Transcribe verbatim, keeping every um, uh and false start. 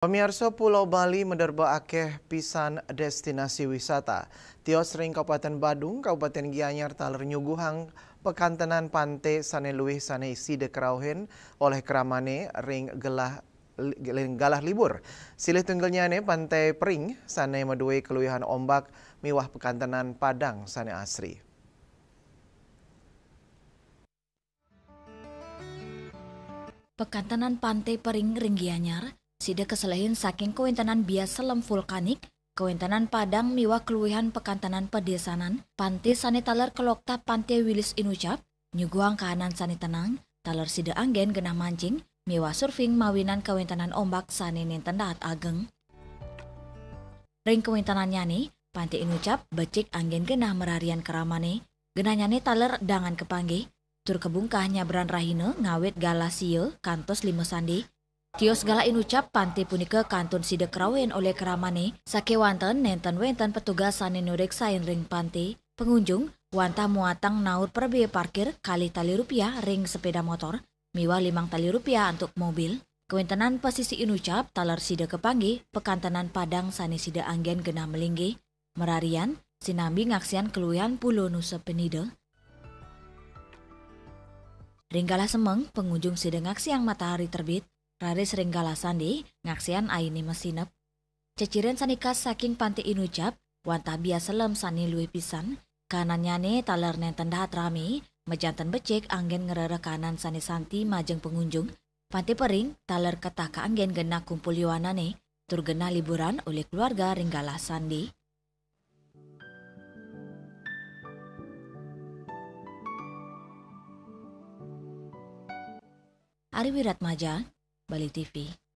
Pamiarsa, Pulau Bali maderba akeh pisan destinasi wisata. Tios ring Kabupaten Badung, Kabupaten Gianyar taler nyuguhang pekantenan pante sane luih sane sida karauhin oleh kramane ring gelah ring galah libur. Silih tunggalnyane Pantai Pering sane madue kaluihan ombak miwah pekantenan padang sane asri. Pekantenan Pantai Pering ring Gianyar sida kaselehin saking kawentenan bias selem vulkanik, kawentenan padang miwah kaluihan pekantenan padesanan, pante sane taler kaloktah Pante Wilis Inucap, nyuguhang kahanan sane tenang, taler sida anggen genah mancing miwah surfing mawinan kawentenan ombak sane nenten dahat ageng. Ring kawentenannyane, Pante Inucap becik anggen genah mararian kramane, genahnyane taler dangan kapanggih, tur kabungkah nyabran rahina ngawit galah sia kantos lima sande. Tios galah Inucap, pante punika kantun sida karauhin oleh kramane, sakewanten nenten wenten petugas sane nureksain ring pante. Pengunjung wantah muatang naur prabea parkir kalih tali rupiah ring sepeda motor, miwah limang tali rupiah antuk mobil. Kawentenan pasisi Inucap taler sida kapanggih pekantenan padang sane sida anggen genah malinggih, mararian, sinambi ngaksian kaluihan Pulo Nusa Penida. Ring galah semeng, pengunjung sida ngaksian matahari terbit, raris ring galah sande ngaksian aine masinep. Ceciren sane khas saking Pante Inucap, wantah bias selem sane luih pisan, kahanannyane taler nenten dahat rame, majanten becik anggen ngrereh kahanan sane santi majeng pengunjung. Pante Pering taler ketah kaanggen genah kumpul yowanane, tur genah liburan olih keluarga ring galah sande. Ari Wiratmaja, Bali T V.